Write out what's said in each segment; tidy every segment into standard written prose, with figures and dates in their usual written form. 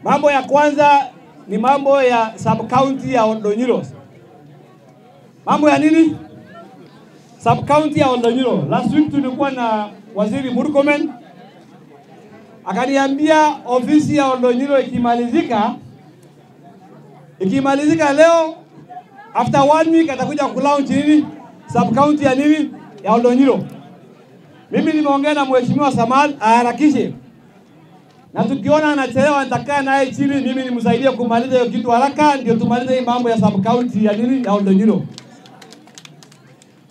Mambo ya kwanza ni mambo ya sub county ya Oldonyiro. Mambo ya nini? Sub county ya Oldonyiro. Last week tulikuwa na Waziri Murkomen, akaniambia ofisi ya Oldonyiro ikimalizika leo, after 1 week atakuja kulaunch nini? Sub county ya nini? Ya Oldonyiro. Mimi nimeongea na Mheshimiwa Samal aharakishe. Na tukiona anachelewa nitakaa naye chini, mimi nimsaidie kumaliza hiyo kitu haraka ndio tumalize hii mambo ya sub county ya nini? Ya Oldonyiro.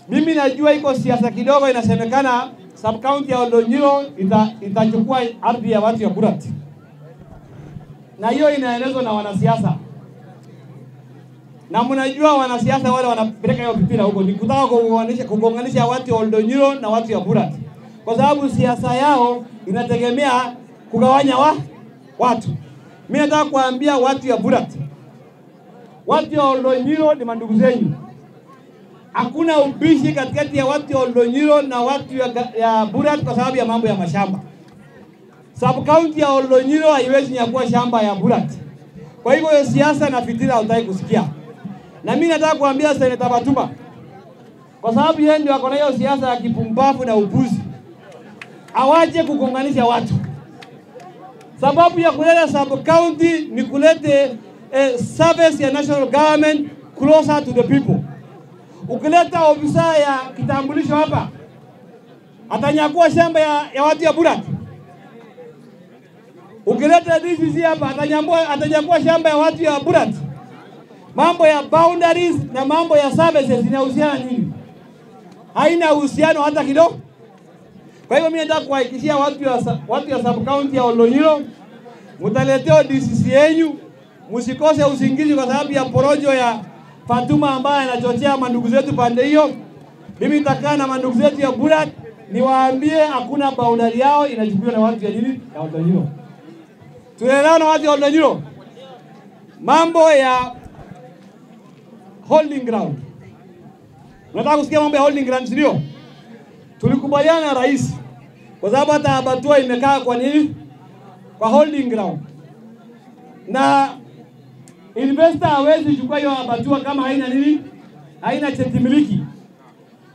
Mimi najua iko siasa kidogo inasemekana sub county ya Oldonyiro itachukua ardhi ya watu ya Burat. Na hiyo inaelezwa na wanasiasa. Na mnajua wanasiasa wale wanapeleka hiyo mpira huko ni kutaka kugonganisha watu wa Oldonyiro na watu ya Burat. Kwa sababu siasa yao inategemea kugawanya watu. Mimi nataka kuambia watu ya Burat, watu ya Oldonyiro ni mandugu zenu. Hakuna ubishi katikati ya watu ya Oldonyiro na watu ya Burat kwa sababu ya mambo ya mashamba. Sub county ya Oldonyiro haiwezi nyakua shamba ya Burat. Kwa hivyo siasa na fitina hutaki kusikia. Na mimi nataka kuambia Senator Fatuma, kwa sababu yeye ndio akona hiyo siasa ya kipumbavu na upuzi, awache kugonganisha watu. Sababu ya kuleta sub county ni kulete service ya national government closer to the people. Ukileta ofisa ya kitambulisho hapa, atanyakua shamba ya watu ya Burat. Ukileta DCC hapa, atanyakua shamba ya watu ya Burat. Mambo ya boundaries na mambo ya services inahusiana nini? Haina uhusiano hata kidogo. Kwa hivyo mimi nataka kuhakikishia watu ya sub county ya Oldonyiro, mtaletewa DCC yenu, msikose usingizi kwa sababu ya porojo ya Fatuma ambaye anachochea mandugu zetu pande hiyo. Mimi nitakaa na mandugu zetu ya Burat niwaambie hakuna boundary yao inachukuliwa na watu ya nini? Ya Oldonyiro. Tunaelewana watu ya Oldonyiro? Mambo ya holding ground. Unataka kusikia mambo ya holding ground, ndio? Tulikubaliana na rais kwa sababu hata abatua imekaa kwa nini? Kwa holding ground. Na investor hawezi chukua hiyo abatua kama haina nini? Haina cheti miliki.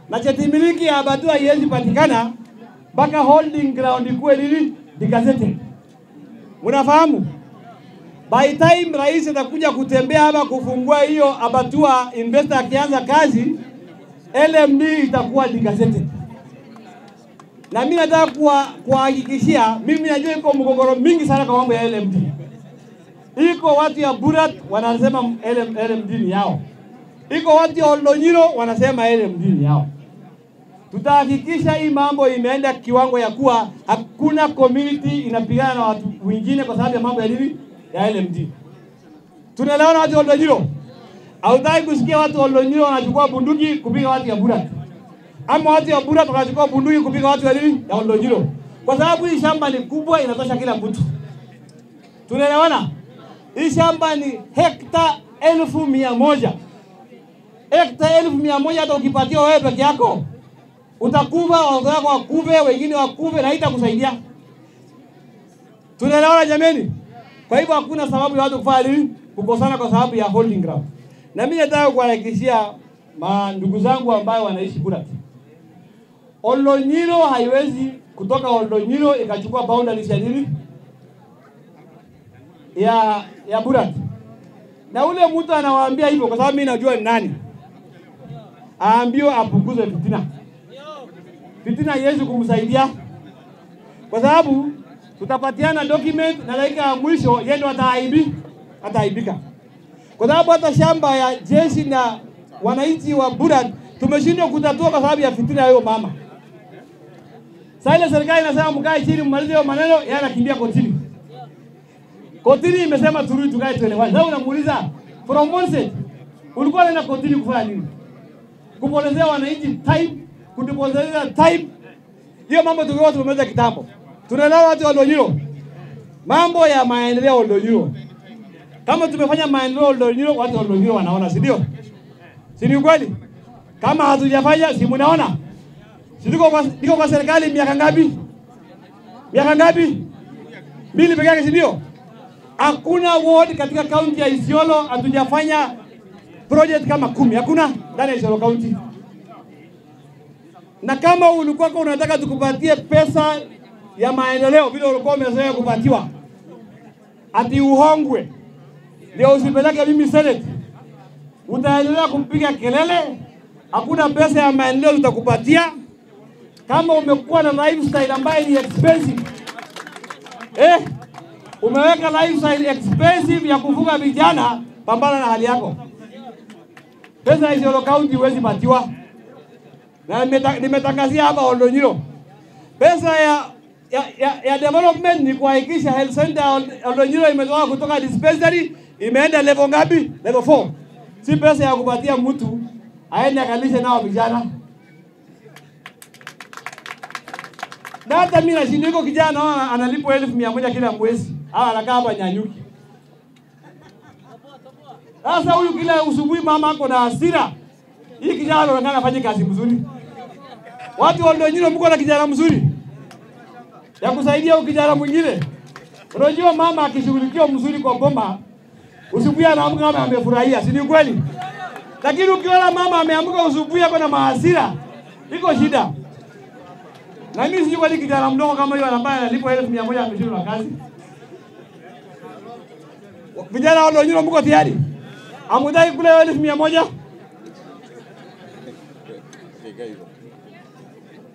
Na cheti miliki ya abatua haiwezi patikana mpaka holding ground ikuwe nini? Degazetted. Mnafahamu? By time rais atakuja kutembea hapa kufungua hiyo abatua, investor akianza kazi, LMD itakuwa degazetted. Na mimi nataka kuhakikishia, mimi najua iko mgogoro mingi sana kwa mambo ya LMD. Iko watu ya Burat wanasema LMD ni yao. Iko watu ya Oldonyiro wanasema LMD ni yao. Tutahakikisha hii mambo imeenda kiwango ya kuwa hakuna community inapigana na watu wengine kwa sababu ya mambo ya nini? Ya LMD. Tunaelewana watu wa Oldonyiro? Hautaki kusikia watu wa Oldonyiro wanachukua bunduki kupiga watu ya Burat. Ama watu ya Burat wanachukua bunduki kupiga watu ya nini? Ya Oldonyiro. Kwa sababu hii shamba ni kubwa, inatosha kila mtu. Tunaelewana? Hii shamba ni hekta 1,100. Hekta 1,100 hata ukipatia wewe peke yako utakufa, watoto wako wakufe, wengine wakufe na haitakusaidia. Tunaelewana jameni? Kwa hivyo hakuna sababu ya watu kufanya nini? Kukosana kwa sababu ya holding ground. Na mimi nataka kuhakikishia ndugu zangu ambao wanaishi Burat, Oldonyiro haiwezi kutoka Oldonyiro ikachukua boundaries ya nini? Ya Burat. Na ule mtu anawaambia hivyo kwa sababu mimi najua ni nani. Aambiwe apunguze fitina. Fitina haiwezi kumsaidia. Kwa sababu tutapatiana document na dakika ya mwisho yeye ndo ataaibika. Kwa sababu hata shamba ya jeshi na wananchi wa Burat tumeshindwa kutatua kwa sababu ya fitina hiyo mama. Sasa ile serikali inasema mkae chini mmalize hiyo maneno, yeye anakimbia kotini. Kotini imesema turudi tukae tuelewane. Sasa unamuuliza from onset ulikuwa unaenda kotini kufanya nini? Kupotezea wananchi time, kutupotezea time. Hiyo mambo tulikuwa tumemaliza kitambo. Tunaelewa watu wa Oldonyiro. Mambo ya maendeleo Oldonyiro. Kama tumefanya maendeleo Oldonyiro, watu wa Oldonyiro wanaona, si ndio? Si ni kweli? Kama hatujafanya, si mnaona? Si niko kwa serikali miaka ngapi? Miaka ngapi? 2 peke yake, si ndio? Hakuna ward katika kaunti ya Isiolo hatujafanya project kama 10. Hakuna ndani ya Isiolo County. Na kama ulikuwa unataka tukupatie pesa ya maendeleo vile ulikuwa umezoea kupatiwa, ati uhongwe ndio usipeleke mimi Senate, utaendelea kumpiga kelele. Hakuna pesa ya maendeleo tutakupatia. Kama umekuwa na lifestyle ambayo ni expensive, umeweka lifestyle expensive ya kufuga vijana, pambana na hali yako. Pesa ya Isiolo County huwezi patiwa. Na nimetangazia hapa Oldonyiro, pesa ya development ni kuhakikisha health center Oldonyiro imetoka kutoka dispensary imeenda level ngapi? Level 4. Si pesa ya kupatia mtu aende akalishe nao vijana. Na hata mimi nashinda, yuko kijana analipwa 1,100 kila mwezi. Anakaa hapa Nyanyuki. Sasa huyu kila usubuhi mama ako na hasira. Hii kijana anaonekana afanye kazi mzuri. Watu wa Oldonyiro mko na kijana mzuri ya kusaidia huyu kijana mwingine. Unajua mama akishughulikiwa mzuri kwa boma, usubuhi anaamka kama amefurahia, si ni kweli? Lakini ukiona mama ameamka usubuhi ako na mahasira, iko shida. Na mimi sijui kwa nini kijana mdogo kama yule ambaye analipwa 1,100 ameshindwa na kazi. Vijana wa Oldonyiro mko tayari? Amudai kule 1,100?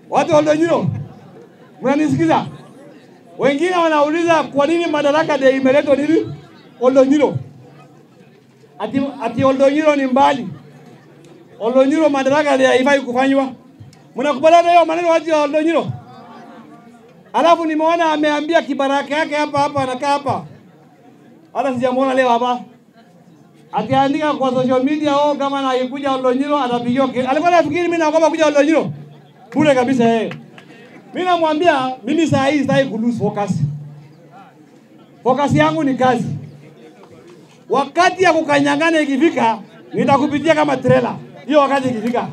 Watu wa Oldonyiro, mnanisikiza? Wengine wanauliza kwa nini Madaraka Day imeletwa nini Oldonyiro? Ati Oldonyiro ni mbali. Oldonyiro Madaraka Day haifai kufanywa. Mnakubaliana hiyo maneno watu wa Oldonyiro? Alafu nimeona ameambia kibaraka yake hapa hapa anakaa hapa. Hata sijamuona leo hapa. Akiandika kwa social media, oh, kama anaikuja Oldonyiro atapigiwa. Alikuwa anafikiri mimi naogopa kuja Oldonyiro. Bure kabisa yeye. Mimi namwambia mimi saa hii sitaki ku lose focus. Focus yangu ni kazi. Wakati ya kukanyangana ikifika, nitakupitia kama trailer. Hiyo wakati ikifika.